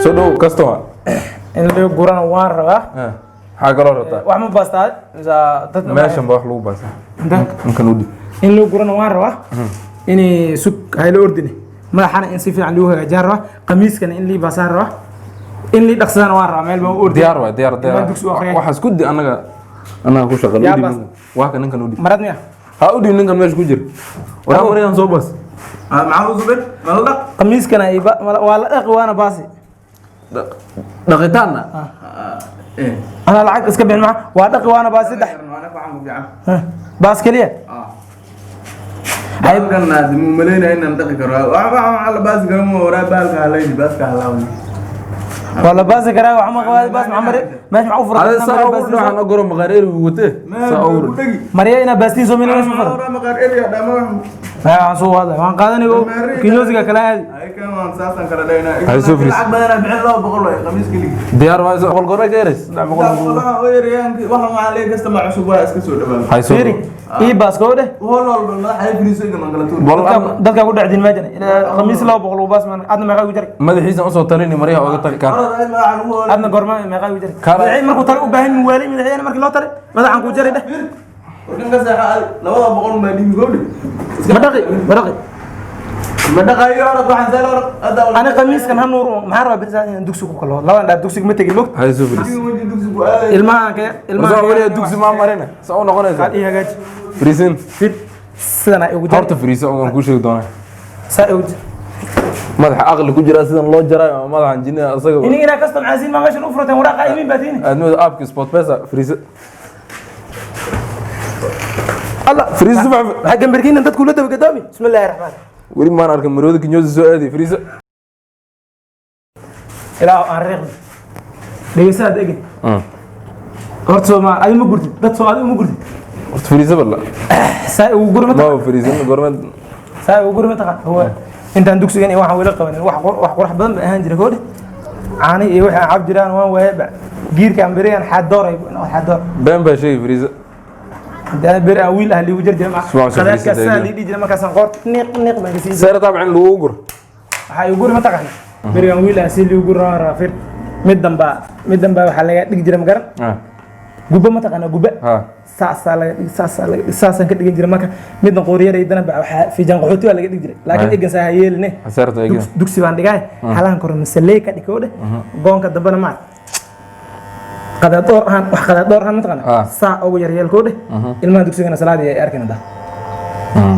Soo dhow, customer. In laga gurana waan rabaa. Maxaa kaloo rabtaa? Wax ma baastaa mise dad? Meeshan ba wax lagu baasa. Inta? Ninkan u dhib. In laga gurana waan rabaa, in sug hayla ordine, madaxana in si fiican lagu hagaajiyaan rabaa, qamiiskana in lii baasaan rabaa, in lii dhaqsadana waan rabaa. Meel baan u ordi. Diyaar waay, diyaar, diyaar. Ilmaha dugsi u akhriyay. Waxaas ku di, annaga ku shaqal. Yaa u dhib baas. Ninkan. Waa ka ninkan u dhib. Marad miya? Ha, u dhib ninkan meesha ku jira. Waraa, maryan soo baas. Maxaa u subin? Ma la dhaq? Qamiiskana waa la dhaqi waana baasi. Dhaqitaanna. Anaa lacag iska bixin maa, waa dhaqi waana baasi saddex. Waxaan ku fiican. Baas keliya. Halkan mu malaynaya inaan dhaqi karo. Waxa la baasi karo ma waraa, baalka halayni, baaska halaawni. Waa la baasi karaa, wax ma qabaa baas. Maxaa mari meesha maxaa u furan? Ada saa ugu dhaxan ogoro maqaar eri watee. Saa ugu. Mariya inaa baastiin soo meesha furan. Waraa maqaar eriya dhama wax. Waxaan soo waday, waan qaadanayo kinyoosiga kala aadi. Ay kan waan saasan kala dhaynaa. Hay soo firiis. Lacag badan bixin, 200 waay qamiis keligi. Diyaar waay, soo boqol goormay ka yareys? 300. Waxa oo yarayaan waxa waxaa leeyahay customer cusub waa iska soo dhawaan. Hay soo. Fiiri, ii baas koo dheh. Hol walba madaxa ay firiiso igan kala tuur. Bal Dadka ku dhacdin meejan khamiis 200 ugu baas man adna meeqa ugu jari? Madaxiisa usoo talini, maryaha oga tagi kaar. Orod ay madaxa lagu hol. Adna goorma meeqa ugu jari? Kaara- Madaxii markuu tale u baahan waali, madaxiyana markii loo tale madaxan ku jari dheh. Warkan ka seexa ay 200 ma dhibi gowdhi. Ma dhaqi, ma dhaqi. Ma dhaqayo, orod waxaan seel orod hadda. Ani khamiiskan ha nuur, maxaan rabaa berisaa inaan dugsi ku kalo labadan dhaar, dugsiga ma tegin mogt. Hay soo firiis. Weji dugsi ku aaday. Ilmahan ka ilmahan Soo wariya dugsi ma marina. Soo u noqonaysa. Ii hagaaji. Firiisin. Fir sidan ay ugu jari. Horta firiisa waan kuu sheegi doonaa. Saa ugu jari. Madaxa aqli ku jira sidan loo jaraayo ama madaxan jinniga asaga. Iniga inaa custom caasiin ma meeshan u furateen waraaqa imin baa tiini. Aadmada aapka Sport Pesa firiisa. Allah. Firiisa subax. Maxaa gambarkiina dadku la daba gadoomi? Bismillaahi raxmaan. Weli maan arkin marooda kinyozi soo aaday firiisa. Ilaahu aan riiqno, dhegeysaad egin. Horta Soomaa adi ma gurtid, dad Soomaali uma gurtid. Horta firiisa balla. Saa ugu guri ma taqaan? Ma firiisan goorma? Saa ugu guri ma taqaan? Huwa intaan dugsigan iyo waxaan weli qabanin, wax qurux badan ba ahaan jiray koodhe, caani iyo wixii aan cab jiraan waan waaye ba giirkaan berigan xaadoor ay xaadoor. Been baa sheegi firiisa. Haddii ana beri aan wiil ah liigu jir jiray Subax soo qadaadkaas fariisatay saa ayuu. lii dhihi jiray markaasaan qoorta niiq niiq baan kasii jiray. Seera taabcan lagu gur. Waxaa igu guri ma taqaan berigan wiil ah si liigu guri rabaa? Fir, mid dambaa, mid dambaa waxaa laga dhigi jiray, ma garan? Gubba ma taqaana gubba? Ha. Saasaa laga dhig, saasaa laga dhig, saasaan ka dhigan jiray. Marka middan qooriyaraydana ba waxaa fiijaan qaxooti waa laga dhigi jiray, laakiin Ay. egan saa ha yeeline. Seerta egan. Dugsi baan dhigaay, halahan kore masaley ka dhig dheh, goonka dambena maar qadaad dhoor ahaan, wax qadaad dhoor ahaan ma taqaana? Ah. Saa ugu yaryeelkoo dheh, ilmaha dugsigana salaadii ay arkin hadda.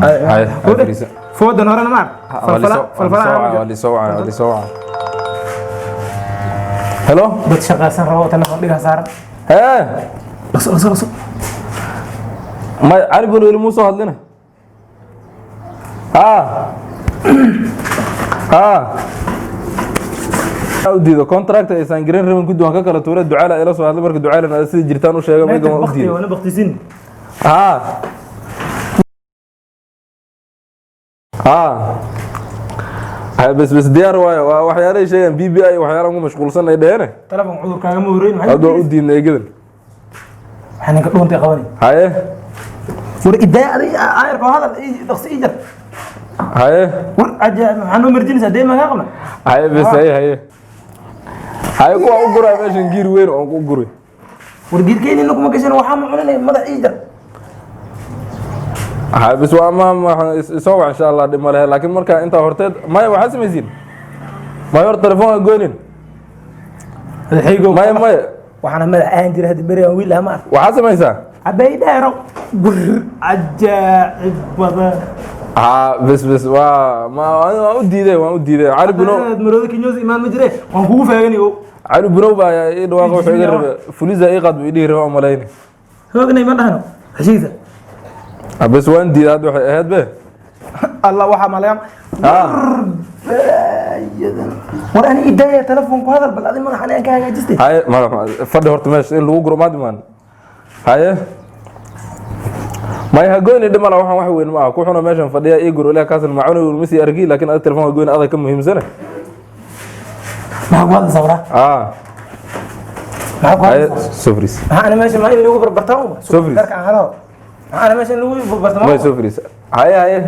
Hay hay. Koo dheh. Firiisa. Foodan horena maar falfala falfala. Waa lisoo wacay, waa lisoo wacay. Hello. Dad shaqaysan rabo, telefoon dhigaa saaran. Hee. Dhaqso, dhaqso, dhaqso. Ma cali bal weli muu soo hadlina? Ha ha, u diido contract aysan garan rabin guddi waan ka kala tuuray. Ducaala ila soo hadlay, marka ducaalana sida jirtaan u sheegay maygan waan u Bakti diiday. wana baktisin. Ha ha ha, bes bes, diyaar waayo. Waa waxyaalahay sheegaan BBI, waxyaalaan ku mashquulsan ay dheene. Telefoon cudur kaagama horeyn maxay? Hadda waan u diidnay eegadan. Waxaa ninka dhuuntay qabanay. Haye. War idaa adiga aayarka hadal ii dhaqso ii jar. Haye. War ajaab, maxaa noo marjinaysaa? Dee magaa qabna. Haye bes, haye haye haye, kuwa u guray meeshan giir weyn oon ku guray. War giirkeynina kuma gashan, waxaa ma cuninay, madax ii jar. Ha bes, waa ma isoo wac insha Allah, dhib ma lehe, laakiin marka intaa horteed maya waxaa samaysiin maya hor telefoonka goynin. Madaxaygo. Maya maya. Waxaana madax ahaan jiray hadda beri aan wiil ah ma ark. Waxaa samaysaa. Cabay dheero gur cajaacib badan. Ha bes bes, waa ma waan u diiday, waan u diiday Cali Bunow. Marooda kinyoos imaan ma jire, waan kugu faagani o. Cali Bunow baa ii dhawaaqa, wuxuu iga rabay fuliza ii qaad buu ii dhihi rabaa umalayni. Hoognay ma dhahno heshiisa. Ha bes, waan diiday hadda waxay ahayd be. Allah, waxaa malayaam. Ha. War ani idaaya, telefoon ku hadal, bal adi madaxan aan ka hagaajistay. Haye, madax fadhi horta meesha in lagu guro maad imaan. Haye, maya, ha goyni, dhib mala, waxaan wax weyn ma aha. Ku xuna meeshan fadhiya ii guro ilaa kaasan macuna ma sii argi, laakiin ada telefoonka goyni adag ka muhiimsane. Maxaa ku hadlaysaa waraa? Ah. Maxaa ku Haye, hadlaysaa? Soo fariis. Maxaa ana meesha ma in lagu barbartaa uma? Soo fariis. Darka aan helo. Maxaa ana meesha in lagu barbartaa? May, soo fariis. Haye, haye,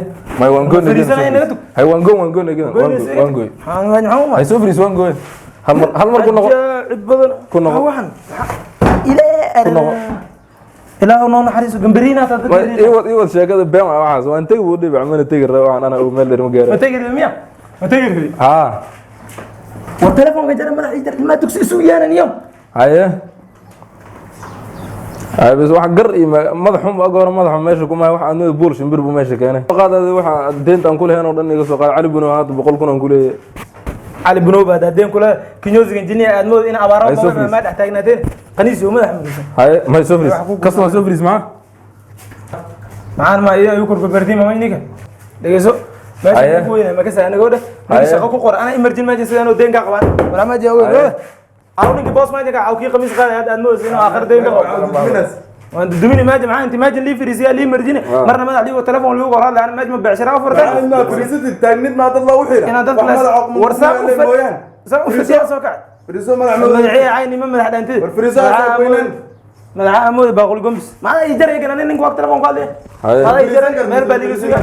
may, waan goyn. Fariisanaya, naga tug. Haye, waan goyn, waan goyn again, waan goyn, waan goyn. Maxaa uma? Haye, soo fariis, waan goyn. Hal mar, hal mar ku noqo. Ajaa'ib badan. Ku noqo. Waxan ilaa Ku noqo. Ilaahu noo naxariiso, gambariina taa dadka. May, iwad, iwad sheekada. Been waa waxaas. Waan tegi buu dhibi, mana tegi rabo. Waxaan ana meel dheer ma Ma gaara. tegi rabi miya? Ma tegi rabi? Haa. War telefoonka jara, madax ii jar, ilmaha dugsi isugu yeeran iyo Haye, haye, bas wax gar iyo madax xun ag hore, madaxa meesha kuma wax aad buul shimbir buu meesha keenay. Qaadada waxa deynta aan ku lahayn oo dhan iga soo qaad. Cali Buno hadda 100,000 aan ku leeyahay. Cali Bunow baa daadeen kula kinyoosiga injineer aad mood in abaaro Ay, soo badan fariis. Ma dhex taagnaateen qaniis iyo madax mudaysan. Haye, may, soo fariis. Wax ku Customer, soo fariis maxaa? Maxaan ma iyo korbarbartiin mama ninka dhegeyso meesha Haye. ku weynaa ma ka saa anigoo dheh ninka Haye. shaqo ku qor ana emergency meesha sidaan oo deen ka qabaan walaa ma joogo. Haye. Aw ninki boss ma jooga, aw kii qamiis qaaday hadda aad moodaysa inuu aakhir deen ka qabo. Waan dudumini maaja. Maxaa inti maaja lii fariisiyaa lii marjini? Marna madax lii telefoon liigu hor hadlay, ana maaja ma becshara furtay. Ma fariisatid taagnid maa dad loogu xira? Inaan dadka war saa u mooyaan. Saa u fadhiya soo kacay. Fariiso, madax. Madaxii cayni ma madax dhaantid. War fariiso, ha weynaan. Madaxa amood baaqul gombis maada i jaray kana ninka waqti telefoon ku hadlay. Haye. Maada i jaray, meel baa liiga sugaa.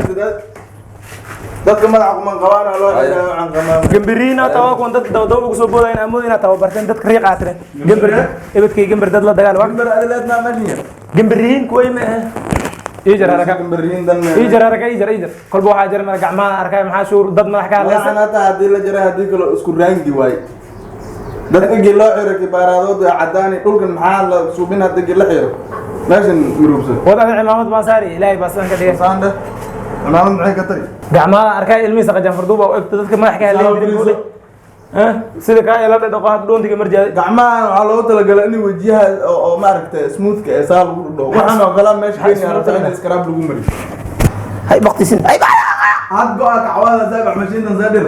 Dadka madaxa kuman qabaan loo xiraa waxaan qabaa. Gambiriina tawa kuwan dadka daba ugu soo boodayaan amood inaad tababarteen dadka riiqaatireen gambir ebedkay gambir dad la dagaal waa. Gambar adileed ma meeshan. Gambiriin kuway ma ah ii jar haraka. Gambariin dan. Ii jar haraka, ii jar, ii jar. Kolba waxaa jira mara gacmaha arkay maxaa shuur dad madax ka hadlaysa. Waxaan hata haddii la jaray, haddii kale isku raangi waay. Dadka gii loo xiro kibaaraadood cadaani dhulkan maxaa la suubin hadda gii la xiro meeshan murugsan. Wad ada cimaamad baan saari, Ilaahay baa sidan ka dhigay. Saande cimaamad maxay ka tari? Gacmaha arkay ilmihiisa qajaan farduuba u egta dadka madax ka hadlay jiray sida kaa ila dhaqo hadda dhoontiga marjaaday. Gacmahan waxaa loogu talagalay in wajiyaha oo maaragtay smoothka ee saa lagu dhudho. Waxaan oo kale meesha kenya rabta in scrub lagu mariyo. Hay baqtisin hay. Had go-a kacwada saabax mashiintan saa dhir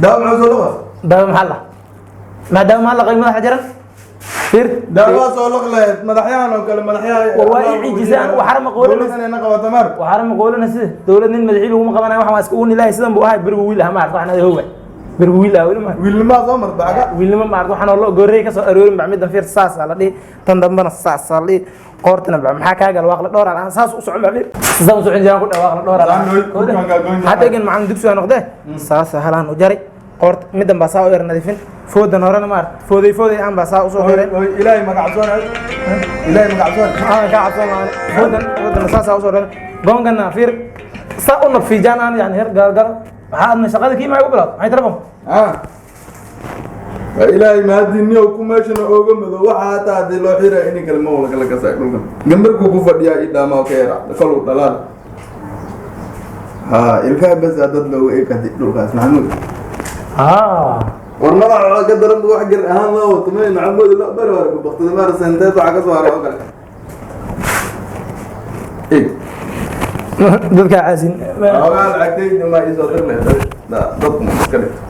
daawo maxaa soo laqas? Daawo maxaa la maadaama maxaa la qay madaxa jaran fiir. Daawo soo laq lahayd madaxyahan oo kale madaxyaha. War waa ii ciijisay, anigu waxaana ma qoolanaysa. Dowladdan ina qabato maar. Waxaana ma qoolana sida dowlad nin madaxii laguma qabanayo. Waxaan waa iska uun Ilaahay sidan buu ahay. Berigu wiil ah ma arko, waxaan howa berigu wiil ah weli ma Wiilnimaa soo marta aga. Wiilnimo ma arko. Waxaan oo goorey ka soo aroorin bac middan fiir saasaa la dhihi, tan dambana saasaa la dhihi, qoortina bac maxaa kaa gal waaqla dhowr aan saas u socon bac fiir sidaan u socon jiraan ku dhawaaqla dhowr. Saan nooy, dhulkaan kaa goyn. Hadda egan macallin dugsiga noqdee saasa halaan u jari, qoorta middan baa saa u yar nadiifin, foodan horena ma arko, fooday fooday aan baa saa usoo xiray. Oy, Ilaahay magacsoon, Ilaahay magacsoon. Aan ka cabsan maan foodan foodan saasaa usoo xiray, goongana fiir saa u nabfiijaan aan yani her galgal. Maxaa adna shaqada kii maxay u bilowd maxay telefoon? Ah. Waa Ilaahay mahadiniyo ku meeshana ooga madow. Waxa hataa haddii loo xira in kale ma wala kala kasay dhulkan gambarku ku fadhiyaa ii dhaamaa ka yara kalow dhalaal ha ilkaha bas aa dad looga eegadi dhulkaas, Maxamuud. War madaxa ka daran wax gar ahaan loo wato may, Maxamuud, la bari hore ku baqtada maar senteed waxa ka soo haray oo kale eeg. Dadkaa caasin. Xoogaa lacagtayda ma ii soo dir lahayd dadku ma iska dhigto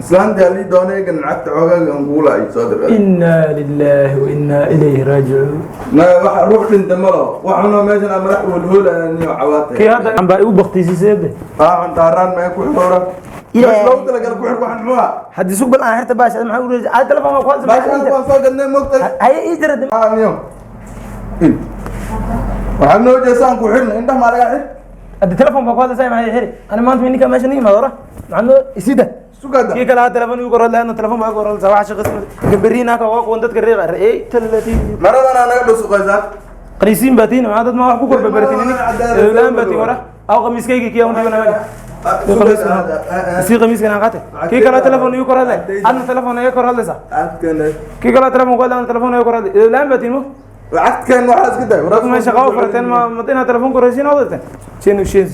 islaantii halii doona eegan lacagta xoogaaga aan kugu laa ii soo dir. Inaa lilaahi wa inaa ilayhi raajicuun. Ma wax ruux dhinta ma laho, waxuna meeshan aan madax welhoolaniyo cawaatay. Kii hadda baa igu baktiisiisay de. Aaxan taaraan mee ku xidhoora meesha loogu talagalay ku xidh. Waxan muxuu ahaa? Haddii sug bal aan xirta baash maxaa u reejay aad telefoon ku hadlaysa? Baashaan waan soo gadnay moogtay. Haye ii jira. Niyo waxaad noo jeesaan ku xidhna indhaha maa lagaa xidh. Haddii telefoon baa ku hadlaysa maxay xiri ani maanta ninka meesha nin imaado ora maxaa noo isida sugada. Kii kale ha telefoon igu korod lahaydna telefoon baa igu korod waxa shaqaysan gambariina ka waa kuwan dadka reeqa ee talati. Maradan aa naga dhusuqaysaa. Qaniisiin baa tiina maxaa dad ma wax ku korba baratin laan baa tiin wara aw qamiiskaygi kii aan dhibana si qamiiskan aan qaatay kii kale telefoon igu korod lahayd adna telefoon iga kor hadlaysa. Lacagtkan. Kii kale telefoon ku hadlaysa telefoon iga kor hadlay laan baa tiin mo. Lacagtkan waxaa iska day. Dadku ma shaqo u farateen ma inaad telefoon koraysiin oo dirteen sheenu sheens.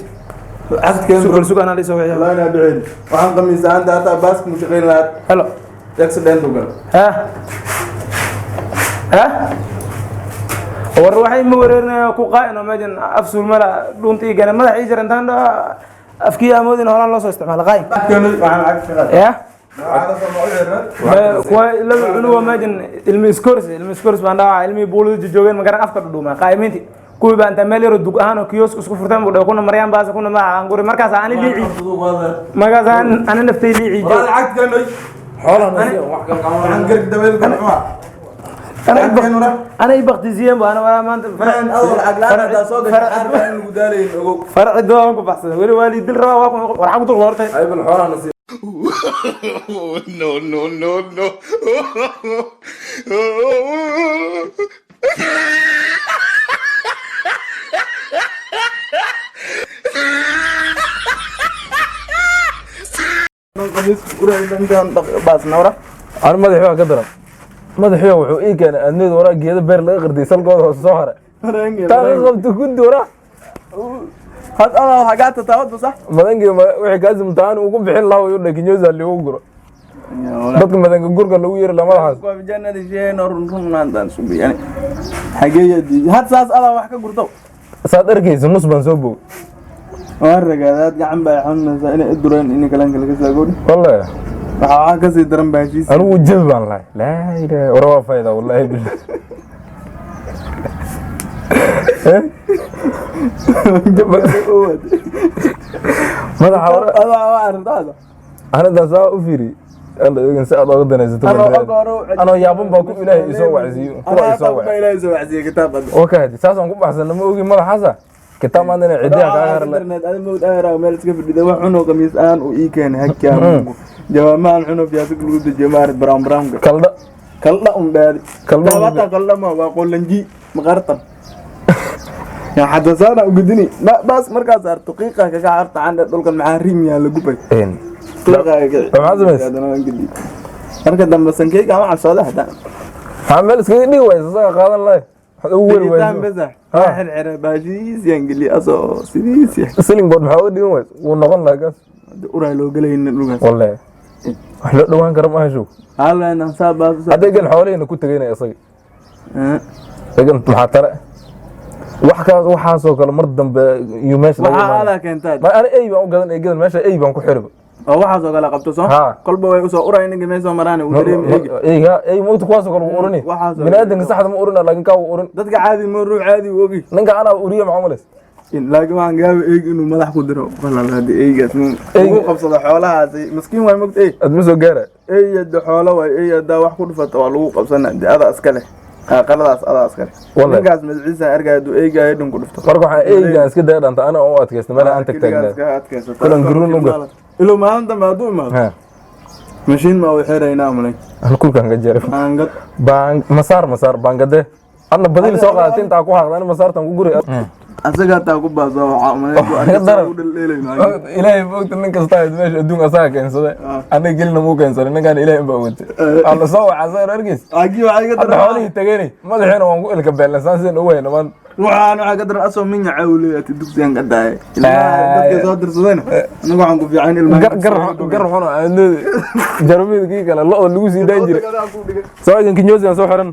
Lacagtkan. Sugul sug anaa lisoo wiciyaa. Wallahi naa bixin waxaan qamiis ahaanta hataa baaska mu shaqayn lahaa. Hello. Accident u gal. Ha ha, war waxay ma wareerinaya ku qaa'ino meejan af suulmala dhuuntii gana madax ii jira intaan afkii amoodin horaan loo soo isticmaala qaa'in. Lacagtkan waxaan lacag shaqaad. Ya. Waxaa la soo ma u xirran. Kuwa laba cunuga meejan ilmi iskors ilmi iskors baan dhaawacay ilmihii buulada joogeen magaran afka dhudhuuma qaa'imiintii kuwii baa intaa meel yaroo dug ahaan oo kiosk isku furteen buu dhahay kuna maryaan baasa kuna magaca aan guri markaas ani liici markaas ani naftay liici Waa lacagtkan oy. Xoolaha nasiya wax kale qaadan. Waxaan garg dabeelka muxuu ahaa? Ana i baktisiyeen ba ana waraa maanta. Adoo lacag la'aan haddaa soo gashay xaarka in lagu daalayn ogow. Farci doon ku baxsaday weli waa lii dil rabaa waa ku war xag ku dul hortay. Ay bal xoolaha nasiib. No, no, no, no. Ani madaxii waa ka daran, madaxii wuxuu ii keenay adneed waraa geedo beer laga qardiyay salkooda hoose soo haray taa ka qabta guddi waraa. Had adaa waxaa gaata taabadba sax. Madankii wixii kaasi mutaani ugu bixin lahaa wayuu dhahay kinyozi liigu guro dadka madanka gurka lagu yeeri la madaxaas. Kwa vijana sheeno run run naantan subi yani xageeya diidi had saas adaa wax ka gurto. Saad arkaysa nus baan soo bogay. Waa ragaadaad gacan baa xanuunaysaa inay i dureen inay kalaanka laga saagoodhi. Wallahi. Waxaa kasii daran baa heshiis. Anigu jabi baan lahay, laa ilaaha wara waa fayda wallahi billah. Eh? Madaxa wara. Adaa waa arrintaada. Anidaa saa u fiiri alla eegin si aad oga danaysato. Anoo og hore anoo yaaban baa ku ilaahay isoo wacsiiyo kuwa isoo Anaa wac ilaahay isoo wacsiiyo kitaab hadda. Wakaadi saasaan ku baxsana ma ogi madaxaasa kitaab maanta inay cidiyaha kaaga harle. Internet adi mawd aara meel iska fadhida wax cuno qamiis aan uu ii keenay hakkaa mungu jawaamahan cuno fiyaasig lagu dejiyo maarid brown brownka. Kaldha. Kaldha un dhaadi. Kaldha un. Taabata kaldha ma waa qolanji maqartan yaa xadda saana u gudini baas markaas arto qiiqa kaga harta candhe dhulkan maxaa riim yaa la gubay. Qiiqa kaga. Maxaa samaysay? Haddana waan gediye marka dambe sankeyga ama cabsooda haddana. Maxaa meel iskaga dhigi waysa isaga qaadan lahay waxaad ugu weri Digitaan wayso besa Ha. waa xirxira baashiis yaan geliye asoo sidiis ya. Ceiling board maxaa uga dhigan waysa wuu noqon lahaa kaas. Uraa loo gelayna dhulkaas. Wallahi wax loo dhawaan kara ma hesho. Halena saa baas. Hadda egan xoolihiina ku tegayna isaga egan maxaa tare wax kaas waxaasoo kale mar dambe iyo meesha laga waxaa imaanaya. Adaa keentaa. Ma ani ey baan u gadan egadan meesha ey baan ku xiriba. Oo waxaasoo kale qabto soo. Ha. Kolba way usoo uray ninka meesoo maraan uu dareemi eegi. Eyga ey mogta kuwaasoo kale wuu urani. Waxaasoo biniaadanka saxda ma urina laakiin kaa wuu urin. Dadka caadi ma ruux caadi u ogi. Ninka anaa uriye maxaa umalays? Laakiin waxaan gaaba eegi inuu madax ku diro qalal hadii eegaas Eeyga- ugu qabsado xoolahaasi miskiin waay mogta ey. Aad ma soo gaara. Ey hadda xoolo waay ey haddaa wax ku dhufato waa lagu qabsana de adaa iska leh qaladaas adaa iska leh. Wallahi. Ninkaas magaciisa arkaya hadduu eegaayo dhan ku dhufto. Marka waxaan eygaan iska daya dhanta ana u adkaysta meel aan tag taagnaa Kulan garuun u gal. Ilo maalin dambe hadduu imaado ha mashiin ma u xiraynaa malay. Aan kulkaan ka jaray. Aangad. Baan masaar masaar baangade adna badil soo qaadatay intaa ku haaqda ani masaartan ku guray. Asaga hataa ku baasa waxaa umalay ku Ka daran. ugu dhaldheelayno. Ilaahay moogta nin kasta hayd meesha adduunka asaga keensaday aniga gelina muu keensaday ninkaan ilaahay baa watay alla soo waca asaga argeys. Caagii waxaa iga hadda daran xoolihii tageynay madaxiina waan ku ilka beelna saan sidaan ugu hayna maanta. Waxaan ka daran asoo minya cawleeyati dugsigan ka daayay ilmaha dadka soo dirsadayna anagu waxaan ku fiican ilmaha gar gar gar xuno aadnooda jarumida kii kale lo'da lagu sii daan jiray soo egan kinyoosigan soo xiran.